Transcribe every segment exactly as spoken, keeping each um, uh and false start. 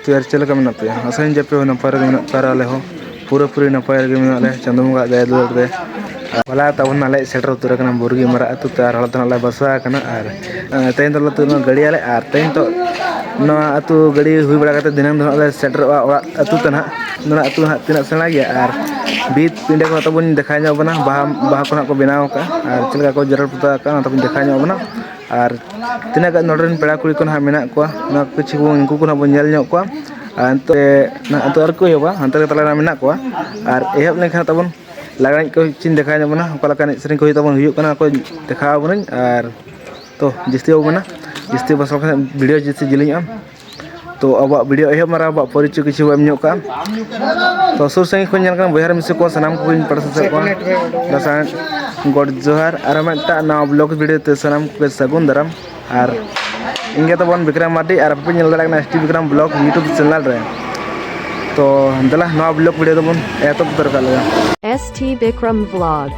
ᱛᱚ ᱟᱨ ᱪᱮᱫ ᱞᱮᱠᱟ ᱢᱮᱱᱟᱜ ᱯᱮᱭᱟ? ᱟᱥᱟᱧ ᱡᱮ ᱟᱯᱮ ᱦᱚᱸ ᱱᱟᱯᱟᱭ ᱨᱮᱜᱮ ᱢᱮᱱᱟᱜ ᱯᱮᱭᱟ ᱟᱨ ᱟᱞᱮ ᱦᱚᱸ ᱯᱩᱨᱟᱹᱯᱩᱨᱤ ᱱᱟᱯᱟᱭ ᱨᱮᱜᱮ ᱢᱮᱱᱟᱜ ᱞᱮᱭᱟ ᱪᱟᱸᱫᱳ ᱵᱚᱸᱜᱟ ᱫᱟᱭᱟ ᱫᱩᱞᱟᱹᱲ ᱛᱮ᱾ ᱦᱚᱞᱟ ᱛᱟᱵᱚᱱ ᱱᱟᱞᱮ ᱥᱮᱴᱮᱨ ᱩᱛᱟᱹᱨ ᱟᱠᱟᱱᱟ ᱵᱩᱨᱜᱤ ᱢᱟᱨᱟᱜ ᱟᱹᱛᱩ ᱛᱮ, ᱟᱨ ᱦᱚᱞᱟ ᱫᱚ ᱱᱟᱜ ᱞᱮ ᱵᱟᱥᱟ ᱟᱠᱟᱱᱟ᱾ ᱟᱨ ᱮ, ᱛᱮᱦᱮᱧ ᱫᱚ ᱞᱟᱹᱛᱩ ᱱᱚᱣᱟ ᱜᱟᱹᱲᱤᱭᱟᱞᱮ, ᱟᱨ ᱛᱮᱦᱮᱧ ᱫᱚ ᱱᱚᱣᱟ ᱟᱹᱛᱩ ᱜᱟᱹᱲᱤ ᱦᱩᱭ ᱵᱟᱲᱟ ᱠᱟᱛᱮ ᱫᱷᱤᱱᱟᱹᱝ ᱫᱚ ᱱᱟᱜ ᱞᱮ ᱥᱮᱴᱮᱨᱚᱜᱼᱟ ᱚᱲᱟᱜ ᱟᱹᱛᱩ ᱛᱮ ᱱᱟᱜ᱾ ᱱᱚᱣᱟ ᱟᱹᱛᱩ ᱱᱟᱜ ᱛᱤᱱᱟᱹᱜ ᱥᱮᱬᱟ ᱜᱮᱭᱟ, ᱟᱨ ᱵᱤᱨ ᱯᱤᱸᱰᱟᱹ ᱠᱚ ᱛᱟᱵᱚᱱ ᱫᱮᱠᱷᱟᱣ ᱧᱚᱜ ᱵᱚᱱᱟ, ᱵᱟᱦᱟ, ᱵᱟᱦᱟ ᱠᱚ ᱱᱟᱜ ᱠᱚ ᱵᱮᱱᱟᱣ ᱟᱠᱟᱫᱼᱟ, ᱟᱨ ᱪᱮᱫ ᱞᱮᱠᱟ ᱠᱚ ᱡᱮᱨᱮᱲ ᱯᱚᱛᱟᱣ ᱟᱠᱟᱫᱼᱟ ᱚᱱᱟ ᱛᱟᱵᱚᱱ ᱫᱮᱠᱷᱟᱣ ᱧᱚᱜ ᱵᱚᱱᱟ᱾ ᱟᱨ ᱛᱤᱱᱟᱹᱜ ᱜᱟᱱ ᱱᱚᱰᱮ ᱨᱮᱱ ᱯᱮᱲᱟ ᱠᱩᱲᱤ ᱠᱚ ᱱᱟᱦᱟᱜ ᱢᱮᱱᱟᱜ ᱠᱚᱣᱟ, ᱚᱱᱟ ᱠᱚ ᱠᱤᱪᱷᱩ ᱵᱚᱱ, ᱩᱱᱠᱩ ᱠᱚ ᱱᱟᱦᱟᱜ ᱵᱚᱱ ᱧᱮᱞ ᱧᱚᱜ ᱠᱚᱣᱟ᱾ ᱟᱨ ᱱᱤᱛᱚᱜ ᱱᱟᱦᱟᱜ ᱱᱤᱛᱚᱜ ᱟᱹᱣᱨᱤ ᱠᱚ ᱮᱦᱚᱵᱟ, ᱦᱟᱱᱛᱮ ᱨᱮ ᱛᱟᱞᱟ ᱨᱮ ᱢᱮᱱᱟᱜ ᱠᱚᱣᱟ᱾ ᱟᱨ ᱮᱦᱚᱵ ᱞᱮᱱᱠᱷᱟᱱ ᱛᱟᱵᱚᱱ ᱞᱟᱜᱽᱬᱮ ᱮᱱᱮᱡ ᱠᱚ ᱪᱤᱱ ᱫᱮᱠᱷᱟᱣ ᱧᱚᱜ ᱵᱚᱱᱟ, ᱚᱠᱟ ᱞᱮᱠᱟ ᱮᱱᱮᱡ ᱥᱮᱨᱮᱧ ᱠᱚ ᱦᱩᱭᱩᱜ ᱛᱟᱵᱚᱱ, ᱦᱩᱭᱩᱜ ᱠᱟᱱᱟ ᱠᱚ ᱫᱮᱠᱷᱟᱣ ᱟᱵᱚᱱᱟᱹᱧ᱾ ᱟᱨ ᱛᱚ ᱡᱟᱹᱥᱛᱤ ᱵᱟᱵᱚ ᱢᱮᱱᱟ, ᱡᱟᱹᱥᱛᱤ ᱵᱟᱥ ᱞᱮᱠᱷᱟᱱ ᱵᱷᱤᱰᱤᱭᱳ ᱡᱟᱹᱥᱛᱤ ᱡᱤᱞᱤᱧᱚᱜᱼᱟ᱾ ᱛᱚ ᱟᱵᱚᱣᱟᱜ ᱵᱷᱤᱰᱤᱭᱳ ᱮᱦᱚᱵ ᱢᱟᱨᱟᱝ ᱟᱵᱚᱣᱟᱜ ᱯᱚᱨᱤᱪᱚᱭ ᱠᱤᱪᱷᱩ ᱵᱚ ᱮᱢ ᱧᱚᱜ ᱠᱟᱜᱼᱟ᱾ ᱛᱚ ᱥᱩᱨ ᱥᱟᱺᱜᱤᱧ ᱠᱷᱚᱱ ᱧᱮᱞ ᱠᱟᱱ ᱵᱚᱭᱦᱟ ᱨᱮ ᱢᱤᱥᱤ ᱠᱚ ᱥᱟᱱᱟᱢ ᱠᱚᱜᱮᱧ ᱯᱟᱲᱥᱮ ᱥᱮᱫ ᱠᱚᱣᱟ ᱫᱟᱥᱟᱭ ᱜᱚᱰ ᱡᱚᱦᱟᱨ᱾ ᱟᱨ ᱢᱤᱫᱴᱟᱜ ᱱᱟᱣᱟ ᱵᱞᱚᱜ ᱵᱷᱤᱰᱤᱭᱳ ᱛᱮ ᱥᱟᱱᱟᱢ ᱠᱚᱜᱮ ᱥᱟᱹᱜᱩᱱ ᱫᱟᱨᱟᱢ᱾ ᱟᱨ ᱤᱧ ᱜᱮ ᱛᱟᱵᱚᱱ ᱵᱤᱠᱨᱚᱢ ᱢᱟᱨᱰᱤ, ᱟᱨ ᱟᱯᱮ ᱯᱮ ᱧᱮᱞ ᱫᱟᱲᱮᱭᱟᱜ ᱠᱟᱱᱟ S T Bikram blog YouTube channel ᱨᱮ᱾ ᱛᱚ ᱫᱮᱞᱟ ᱱᱚᱣᱟ ᱵᱞᱚᱜ ᱵᱷᱤᱰᱤᱭᱳ ᱫᱚᱵᱚᱱ ᱮᱛᱚᱦᱚᱵ ᱩᱛᱟᱹᱨ ᱠᱟᱜ ᱞᱮᱜᱮ᱾ S T Bikram Vlog.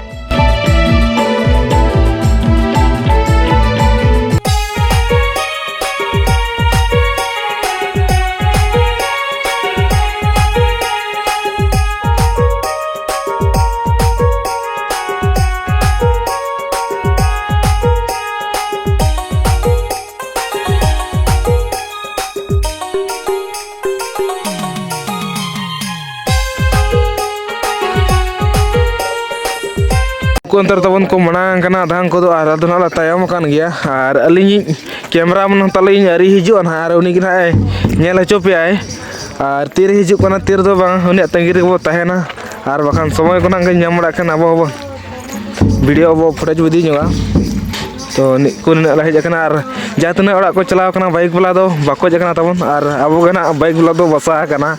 ᱩᱱᱠᱩ ᱚᱱᱛᱮ ᱨᱮ ᱛᱟᱵᱚᱱ ᱠᱚ ᱢᱟᱲᱟᱝ ᱠᱟᱱᱟ ᱟᱫᱷᱟᱱ ᱠᱚᱫᱚ, ᱟᱨ ᱟᱫᱚ ᱱᱟᱜ ᱞᱮ ᱛᱟᱭᱚᱢ ᱟᱠᱟᱱ ᱜᱮᱭᱟ᱾ ᱟᱨ ᱟᱹᱞᱤᱧᱤᱡ ᱠᱮᱢᱨᱟ ᱢᱮᱱ ᱦᱚᱸ ᱛᱟᱹᱞᱤᱧ ᱟᱹᱣᱨᱤ ᱦᱤᱡᱩᱜᱼᱟ ᱱᱟᱦᱟᱜ, ᱟᱨ ᱩᱱᱤ ᱜᱮ ᱱᱟᱦᱟᱜ ᱮ ᱧᱮᱞ ᱦᱚᱪᱚ ᱯᱮᱭᱟᱭ᱾ ᱟᱨ ᱛᱤᱨᱮ ᱦᱤᱡᱩᱜ ᱠᱟᱱᱟ ᱛᱤᱨ ᱫᱚ ᱵᱟᱝ, ᱩᱱᱤᱭᱟᱜ ᱛᱟᱺᱜᱤ ᱨᱮᱜᱮ ᱵᱚ ᱛᱟᱦᱮᱱᱟ᱾ ᱟᱨ ᱵᱟᱠᱷᱟᱱ ᱥᱚᱢᱚᱭ ᱠᱚ ᱱᱟᱦᱟᱜ ᱧᱟᱢ ᱵᱟᱲᱟᱜ ᱠᱷᱟᱱ ᱟᱵᱚ ᱦᱚᱸᱵᱚ ᱵᱷᱤᱰᱤᱭᱳ ᱵᱚ ᱯᱷᱩᱴᱮᱡᱽ ᱵᱚ ᱤᱫᱤ ᱧᱚᱜᱟ᱾ ᱛᱚ ᱱᱤᱠᱩ ᱱᱤᱱᱟᱹᱜ ᱞᱮ ᱦᱮᱡ ᱟᱠᱟᱱᱟ, ᱟᱨ ᱡᱟᱦᱟᱸ ᱛᱤᱱᱟᱹᱜ ᱚᱲᱟᱜ ᱠᱚ ᱪᱟᱞᱟᱣ ᱠᱟᱱᱟ ᱵᱟᱭᱤᱠ ᱵᱟᱞᱟ ᱫᱚ ᱵᱟᱠᱚ ᱦᱮᱡ ᱟᱠᱟᱱᱟ ᱛᱟᱵᱚᱱ, ᱟᱨ ᱟᱵᱚ ᱜᱮ ᱱᱟᱦᱟᱜ ᱵᱟᱭᱤᱠ ᱵᱟᱞᱟ ᱫᱚ ᱵᱟᱥᱟ ᱟᱠᱟᱱᱟ᱾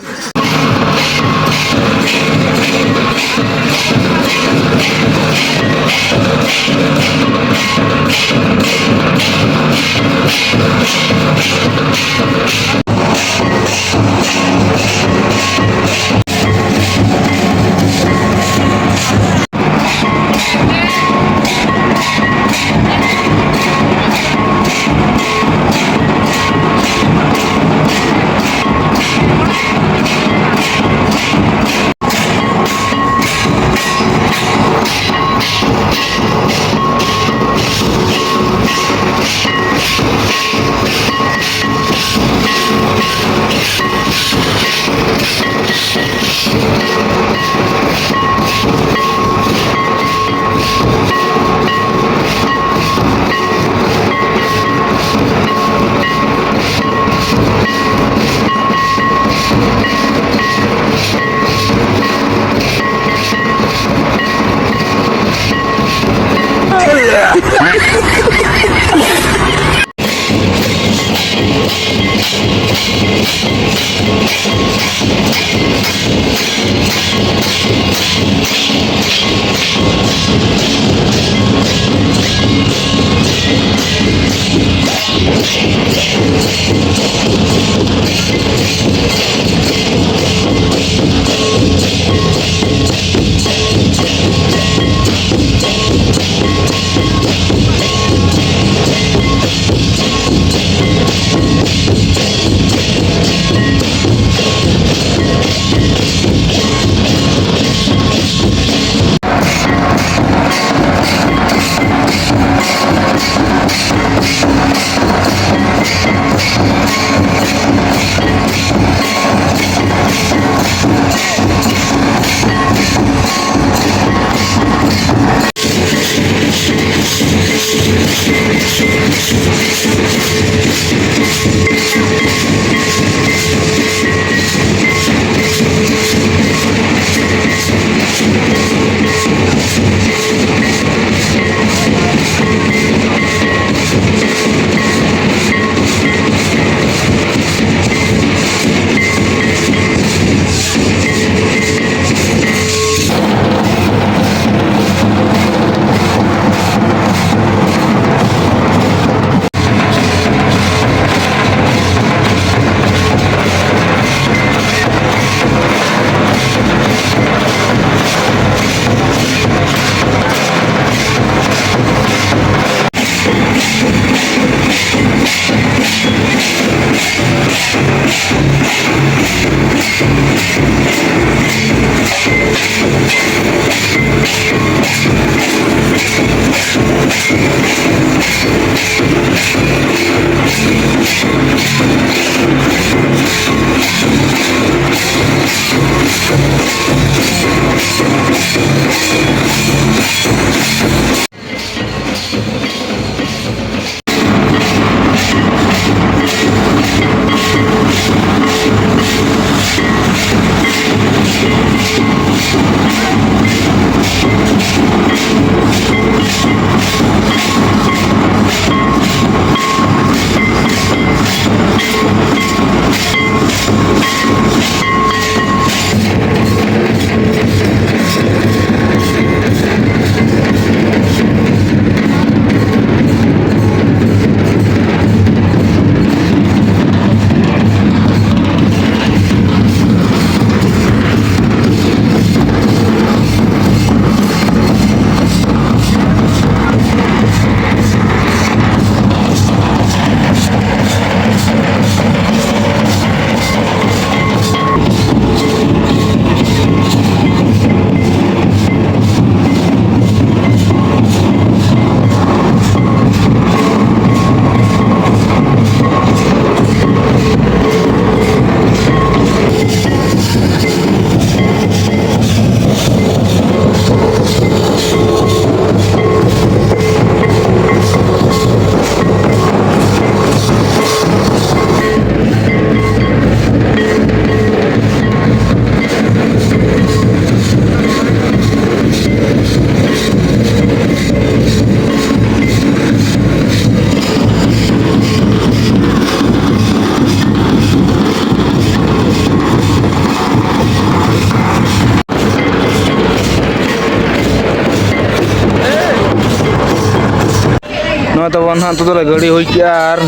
ᱛᱟᱵᱚᱱ ᱦᱟᱸᱜ ᱱᱤᱛᱚᱜ ᱫᱚᱞᱮ ᱜᱟᱹᱲᱤ ᱦᱩᱭ ᱠᱮᱜᱼᱟ ᱟᱨ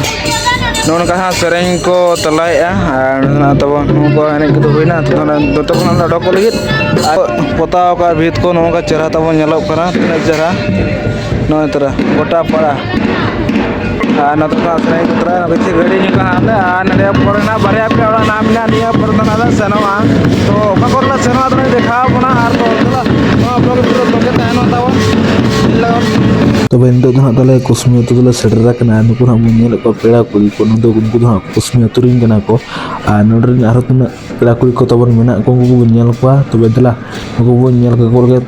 ᱱᱚᱜᱼᱚ ᱱᱚᱝᱠᱟ ᱦᱟᱸᱜ ᱥᱮᱨᱮᱧ ᱠᱚ ᱛᱟᱞᱟᱭᱮᱜᱼᱟ᱾ ᱟᱨ ᱱᱚᱜᱼᱚ ᱛᱟᱵᱚᱱ ᱱᱚᱣᱟ ᱠᱚ ᱮᱱᱮᱡ ᱠᱚᱫᱚ ᱦᱩᱭᱱᱟ᱾ ᱱᱤᱛᱚᱜ ᱫᱚ ᱦᱟᱸᱜ ᱡᱚᱛᱚ ᱠᱷᱚᱱᱟᱜ ᱞᱮ ᱚᱰᱚᱠᱚᱜ ᱞᱟᱹᱜᱤᱫ ᱟᱨ ᱯᱚᱛᱟᱣ ᱠᱟᱜᱼᱟ ᱵᱷᱤᱛ ᱠᱚ, ᱱᱚᱜᱼᱚ ᱱᱚᱝᱠᱟ ᱪᱮᱦᱨᱟ ᱛᱟᱵᱚᱱ ᱧᱮᱞᱚᱜ ᱠᱟᱱᱟ, ᱛᱤᱱᱟᱹᱜ ᱪᱮᱦᱨᱟ ᱱᱚᱜᱼᱚᱭ ᱛᱚᱨᱟ ᱜᱚᱴᱟ ᱯᱟᱲᱟ᱾ ᱟᱨ ᱱᱚᱛᱮ ᱠᱷᱚᱱᱟᱜ ᱥᱮᱨᱮᱧ ᱠᱚ ᱛᱚᱨᱟ ᱯᱤᱪᱷᱮ ᱜᱟᱹᱲᱤ ᱦᱤᱡᱩᱜ ᱠᱟᱱᱟ ᱦᱟᱸᱜ ᱞᱮ, ᱟᱨ ᱱᱚᱰᱮ ᱯᱚᱨᱮ ᱱᱟᱜ ᱵᱟᱨᱭᱟ ᱯᱮᱭᱟ ᱚᱲᱟᱜ ᱱᱟᱜ ᱢᱮᱱᱟᱜᱼᱟ, ᱱᱤᱭᱟᱹ ᱯᱚᱨᱮ ᱫᱚ ᱱᱟᱜ ᱞᱮ ᱥᱮᱱᱚᱜᱼᱟ᱾ ᱛᱚ ᱚᱠᱟ ᱠᱚᱨᱮ ᱞᱮ ᱥᱮᱱᱚᱜᱼᱟ ᱟᱫᱚ ᱞᱮ ᱫᱮᱠᱷᱟᱣ ᱟᱵᱚᱱᱟ, ᱟᱨ ᱛᱚ ᱱᱚᱣᱟ ᱵᱞᱚᱜ ᱨᱮ ᱯᱩᱨᱟᱹ ᱛᱚᱸᱜᱮ ᱛᱟᱦᱮᱱ ᱢᱟ ᱛᱟᱵᱚᱱ᱾ ᱛᱚᱵᱮ ᱱᱤᱛᱚᱜ ᱫᱚ ᱦᱟᱸᱜ ᱛᱟᱦᱞᱮ ᱠᱩᱥᱢᱤ ᱟᱹᱛᱩ ᱫᱚᱞᱮ ᱥᱮᱴᱮᱨ ᱟᱠᱟᱱᱟ᱾ ᱱᱩᱠᱩ ᱦᱟᱸᱜ ᱵᱚᱱ ᱧᱮᱞᱮᱫ ᱠᱚᱣᱟ ᱯᱮᱲᱟ ᱠᱩᱲᱤ ᱠᱚ, ᱱᱩᱠᱩ ᱫᱚ ᱩᱱᱠᱩ ᱫᱚ ᱦᱟᱸᱜ ᱠᱩᱥᱢᱤ ᱟᱹᱛᱩ ᱨᱮᱱ ᱠᱟᱱᱟ ᱠᱚ᱾ ᱟᱨ ᱱᱚᱰᱮ ᱨᱮᱱ ᱟᱨᱦᱚᱸ ᱛᱤᱱᱟᱹᱜ ᱯᱮᱲᱟ ᱠᱩᱲᱤ ᱠᱚ ᱛᱟᱵᱚᱱ ᱢᱮᱱᱟᱜ ᱠᱚᱣᱟ, ᱩᱱᱠᱩ ᱠᱚᱵᱚᱱ ᱧᱮᱞ ᱠᱚᱣᱟ᱾ ᱛᱚᱵᱮ ᱫᱮᱞᱟ, ᱱᱩᱠᱩ ᱵᱚᱱ ᱧᱮᱞ ᱠᱟᱠᱚ ᱞᱮᱜᱮ᱾